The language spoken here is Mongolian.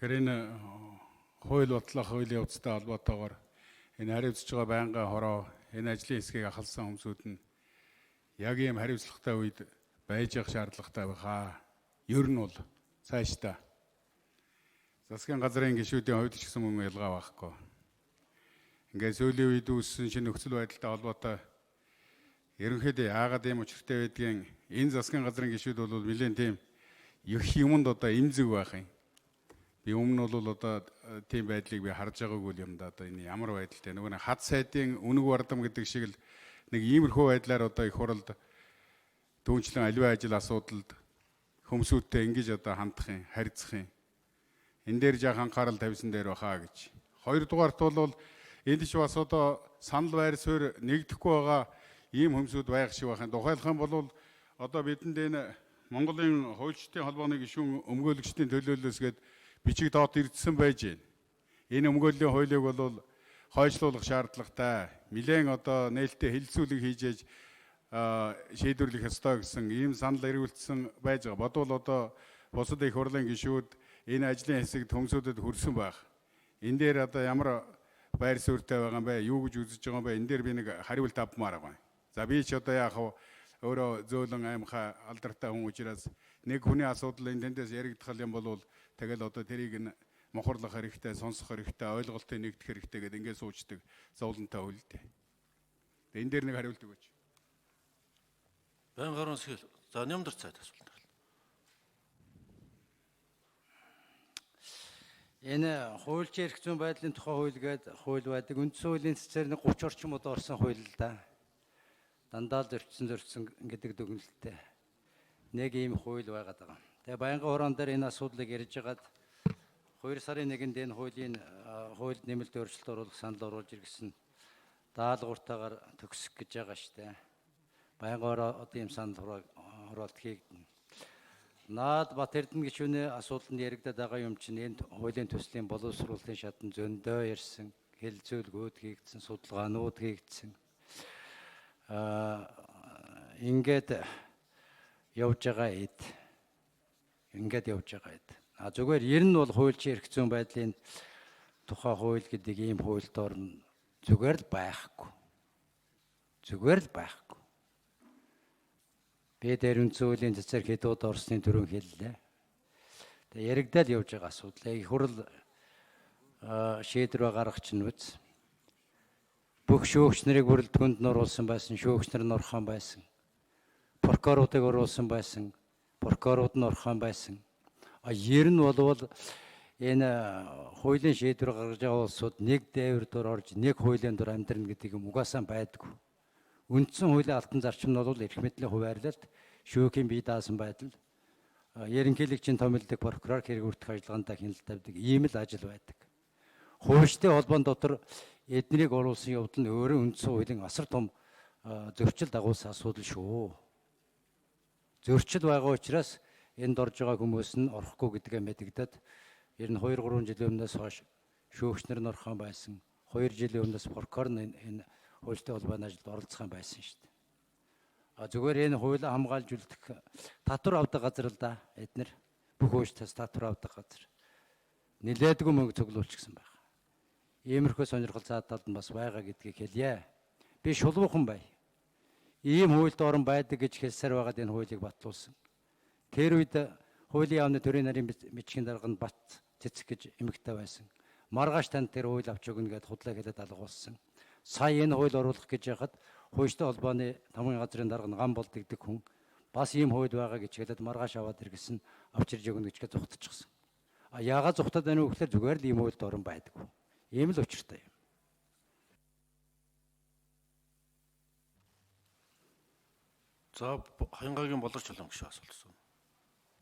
Тэгэхээр энэ хууль батлах хуулийн явцтай холбоотойгоор энэ хариуцж байгаа байнгын хороо энэ ажлын хэсгийг ахалсан хүмүүсүүд нь яг ийм хариуцлагатай үед байж явах шаардлагатай байхаа. Ер нь бол цаашдаа засгийн газрын гишүүдийн хувьд ч гэсэн мөн ялгаа байхгүй. Ингээд сүүлийн үед үүссэн шинэ нөхцөл байдалтай холбоотой ерөнхийдөө яагаад ийм учиртай байдгийг энэ засгийн газрын гишүүд бол нэлээд тийм их юмд одоо эмзэг байх юм. Би өмнө нь бол одоо тийм байдлыг би харж байгаагүй юм да. Одоо энэ ямар байдалтай нөгөө нэг хад сайдын үнэг вардам гэдэг шиг л нэг иймэрхүү байдлаар одоо их хуралд түүнчлэн аливаа ажил асуудалд хүмүүсүүдтэй ингэж одоо хандах юм, харьцах юм. Энэ дээр жаахан анхаарал тавьсан дээр баха гэж. Хоёрдугаарт бол энд ч бас одоо санал байр суурь нэгдэхгүй байгаа ийм хүмүүсүүд байх шиг байх юм. Тухайлах юм бол одоо бидэнд энэ Монголын хуульчдын холбооны гишүүн өмгөөлөгчдийн төлөөллөөс гээд бичиг доод ирдсэн байж байна. Энэ өмгөөллийн хуулийг бол хойшлуулах шаардлагатай. Нилээн одоо нээлттэй хэлэлцүүлэг хийж ээж шийдвэрлэх ёстой гэсэн ийм санал эргүүлсэн байж байгаа. Бодвол одоо бусад их хурлын гишүүд энэ ажлын хэсэгт хүмүүсүүдэд хүрсэн байх. Энэ дээр одоо ямар байр суурьтай байгаа юм бэ? Юу гэж үзэж байгаа юм бэ? Энэ дээр би нэг хариулт авмаар байгаа. За би ч одоо яах вэ? Өөрөө зөөлөн аймхай алдартай хүн учраас нэг хүний асуудал энэ тэндээс яригдах юм бол тэгэл одоо тэрийг нь мохорлох хэрэгтэй, сонсох хэрэгтэй, ойлголтыг нэгдэх хэрэгтэй гэдэг ингээд суучдаг зовлонтой хөлтэй. Энэ дээр нэг хариулт өгөөч. Байнгын орон сэтгэл. За нямдар цайд асуулт. Энэ хуульч эрх зүйн байдлын тухай хууль гээд хууль байдаг. Үндсэн хуулийн цэцээр нэг 30 орчим удаа орсон хууль л да. Дандаа л зөрчсөн гэдэг дүгнэлттэй. Нэг ийм хууль байгаад байгаа. Тэгээ байнгын хураан дээр энэ асуудлыг ярьж хагаад 2 сарын 1-нд энэ хуулийн хуульд нэмэлт өөрчлөлт оруулах санал оруулж иргэсэн даалгавартаагаар төгсөх гэж байгаа штэ. Байнгын хороо одоо ийм санал хураалт хийгдэнэ. Наад Бат Эрдэнэ гишүүний асуудал нь яригдаад байгаа юм чинь энэ хуулийн төслийн боловсруулалтын шатнд зөндөө ярьсан, хэлэлцүүлгүүд хийгдсэн, судалгаанууд хийгдсэн. Ингээд явж байгаа эд. Ингээд явж байгаа эд. А зүгээр ер нь бол хуульчин эрх зүйн байдлын тухай хууль гэдэг ийм хуульд орно зүгээр л байхгүй. Зүгээр л байхгүй. Би дээр үндсэн хуулийн цэцэр хэдүүд орсны түрүүн хэллээ. Тэгээ яригдал явж байгаа асуудал. Их хурл шийдвэр гаргах чинь үз. Бүх шүүгч нарыг бүрэлдэхүүнд нуруулсан байсан, шүүгч нар нурхан байсан. Прокуроруудыг оруулсан байсан, прокурорууд нь орхон байсан. А ер нь болвол энэ хуулийн шийдвэр гаргаж байгаа улсууд нэг дээвэр дор орж нэг хуулийн дор амьдрна гэдэг юм угаасаа байдаггүй. Үндсэн хуулийн алтан зарчим нь бол эрх мэдлийн хуваарлалт, шүүхийн бие даасан байдал, ерөнхийлөгчийн томилдог прокурор хэрэг хүртэх ажиллагаанд хяналт тавьдаг ийм л ажил байдаг. Хуульчдын холбоон дотор эднийг оруулсан явдал нь өөрөө үндсэн хуулийн асар том зөрчил дагуулсан асуудал шүү. Зөрчил байгаа учраас энд орж байгаа хүмүүс нь орохгүй гэдгээ мэдэгдэд ер нь 2 3 жилийн өмнөөс хойш шүүгч нар нь орхон байсан. 2 жилийн өмнөөс прокурор нь энэ хуультай холбооны ажилд оролцох юм байсан шүү дээ. А зүгээр энэ хуулийг хамгаалж үлдэх татвар авдаг газар л да. Эднэр бүх хуульчдаас татвар авдаг газар. Нилээдгүй мөнгө цуглуулчихсан байх. Иймэрхүү сонирхол цаад талд нь бас байгаа гэдгийг хэлье. Би шулуухан бай. Ийм хуульд орон байдаг гэж хэлсээр байгаад энэ хуулийг батлуулсан. Тэр үед хуулийн яамны төрийн нарийн бичгийн дарга нь Бат Цэцэг гэж эмэгтэй байсан. Маргааш танд тэр хууль авч өгнө гэдээ худлаа хэлээд алгуулсан. Сая энэ хууль оруулах гэж яхад хуульчтай холбооны тамгын газрын дарга нь гам болд гэдэг хүн бас ийм хууль байгаа гэж хэлээд маргааш аваад иргэсэн авчирж өгнө гэж зүхтчихсан. А яагаад зүхтаад байна вэ гэхээр зүгээр л ийм хуульд орон байдаггүй. Ийм л учиртай юм. За Хаянгагийн болор чулуун гишүүн асуулт асууна.